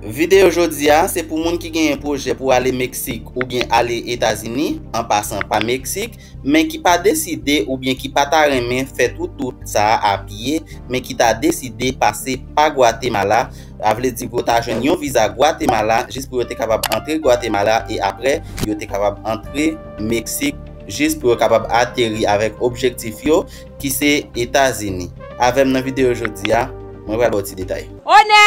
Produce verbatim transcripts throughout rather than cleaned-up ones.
Videyo jodi a, se pou moun ki genyen pwojè pou ale Meksik oubyen ale Etazini, an pasan pa Meksik, men ki pa deside oubyen ki pa ta renmen fè tout wout sa a apye, men ki ta deside pase pa Gwatemala, sa vle di pou yo ta jwenn yon viza Gwatemala, jis pou yo te kapab antre Gwatemala, e apre, yo te kapab antre Meksik, jis pou yo kapab ateri avèk objektif yo, ki se Etazini. Avè m nan videyo jodi a, mwen pral ba w ti detay. Onè!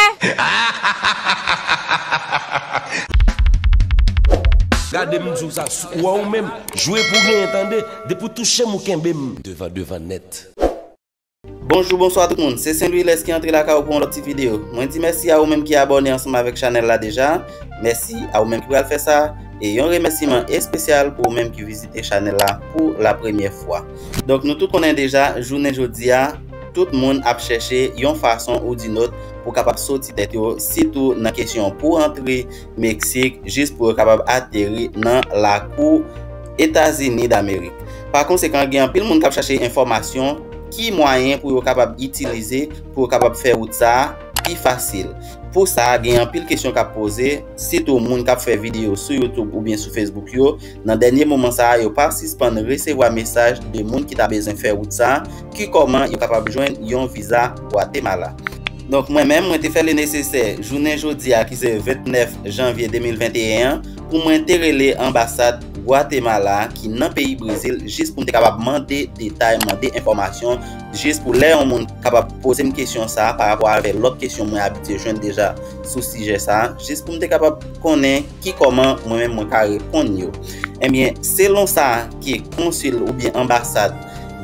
Gade m di w sa, ou wè ou menm, jwe pou genyen tande, depi w touche m ou kenbe m. Devan, devan nèt. Bonjou, bonswa tout moun. Se Saint Louis Lès ki antre lakay ou pou yon lòt ti videyo. Mwen di mèsi a ou menm ki abòne ansanm avèk chanèl la deja. Mèsi a ou menm ki pral fè sa. E yon remèsiman espesyal pou ou menm ki vizite chanèl la pou la premyè fwa. Donk, nou tout konnen deja, jounen jodi a, tout moun ap chèche yon fason ou di nòt pou kapab soti tèt yo, sitou nan kesyon pou antre Meksik, jis pou yo kapab ateri nan lakou Etazini Damerik. Pa konsekan, gen anpil moun k ap chache enfòmasyon, ki mwayen pou yo kapab itilize, pou yo kapab fè wout sa a pi fasil. Pou sa, gen anpil kesyon k ap poze, sitou moun k ap fè videyo sou YouTube oubyen sou Facebook yo. Nan dènye moman sa a, yo pa sispann resevwa mesaj de moun ki ta bezwen fè wout sa a, ki kòman yo kapab jwenn yon viza Gwatemala. Donk, mwen menm, mwen te fè le nesesè jounen jodi a, ki se vennèf janvye de mil venteyen an, pou mwen te rele anbasad Gwatemala ki nan peyi Brezil, jis pou m te kapab mande detay, mande enfòmasyon, jis pou lè yon moun kapab poze m kesyon sa a pa rapò avè lòt kesyon mwen abitye jwenn deja sou sijè sa a, jis pou m te kapab konnen ki kòman mwen menm mwen ka reponn yo. Ebyen, selon sa ke konsil oubyen anbasad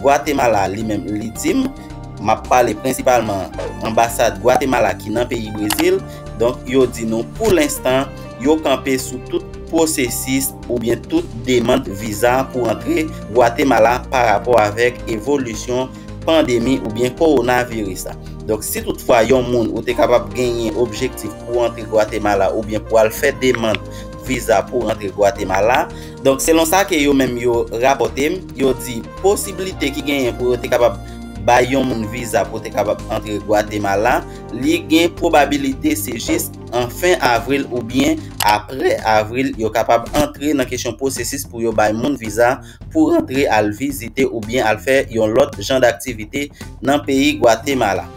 Gwatemala li menm li di m, m ap pale prensipalman anbasad Gwatemala ki nan peyi Brezil. Donk, yo di nou pou lenstan, yo kanpe sou tout pwosesis oubyen tout demann viza pou antre Gwatemala pa rapò avèk evolisyon pandemi oubyen kowonaviris la. Donk, si toutfwa yon moun ou te kapab genyen objektif pou antre Gwatemala oubyen pou al fè demann viza pou antre Gwatemala, donk, selon sa ke yo menm yo rapòte m, yo di posiblite ki genyen pou yo te kapab bay yon moun viza pou te kapab antre Gwatemala, li gen pwobabilite se jis an fen avril oubyen apre avril yo kapab antre nan kesyon pwosesis pou yo bay moun viza pou rantre al vizite oubyen al fè yon lòt jan daktivite nan peyi Gwatemala.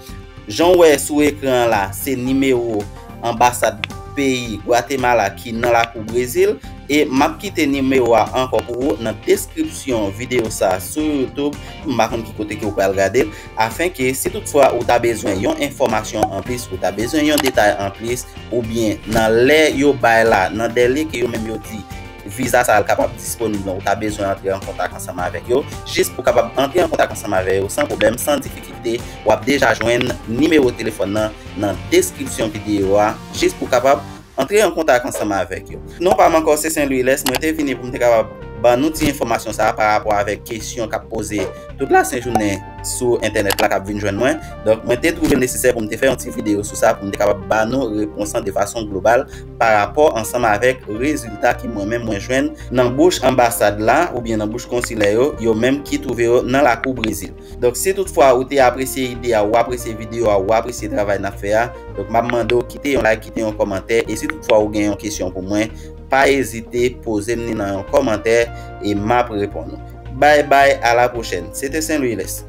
Jan w wè sou ekran an la, se nimewo anbasad peyi Gwatemala ki nan lakou Brezil. E m ap kite nimewo a ankò pou ou nan deskripsyon videyo sa a sou YouTube. M pa konn ki kote ke w pral gade l. Afenke, si toutfwa ou ta bezwen yon enfòmasyon anplis, ou ta bezwen yon detay anplis, oubyen nan lè yo bay la, nan dèle ke yo menm yo di viza sa a l kapab disponib, donk ou ta bezwen antre an kontak ansanm avèk yo, jis pou kapab antre an kontak ansanm avèk yo san pwoblèm, san difikilte. W ap deja jwenn nimewo telefòn nan nan deskripsyon videyo a, jis pou kapab antre an kontak ansanm avèk yo. Non pa m ankò se Saint Louis Lès, mwen te vini pou m te kapab ban nou ti enfòmasyon sa a pa rapò avèk kesyon k ap poze tout lasent jounen sou entènèt la k ap vin jwenn mwen. Donk, mwen te twouve l nesesè pou m te fè yon ti videyo sou sa, pou m te kapab ba nou repons lan de fason global pa rapò ansanm avèk rezilta ke mwen menm mwen jwenn nan bouch anbasad la oubyen nan bouch konsilè yo, yo menm ki twouve yo nan lakou Brezil. Donk, si toutfwa ou te apresye ide a, ou apresye videyo a, ou apresye travay n ap fè a, donk, m ap mande w kite yon like, kite yon kòmantè, e si toutfwa ou gen yon kesyon pou mwen, pa ezite poze m li nan yon kòmantè, e m ap reponn ou. Bye bye, à la prochaine. Se te Saint Louis Lès.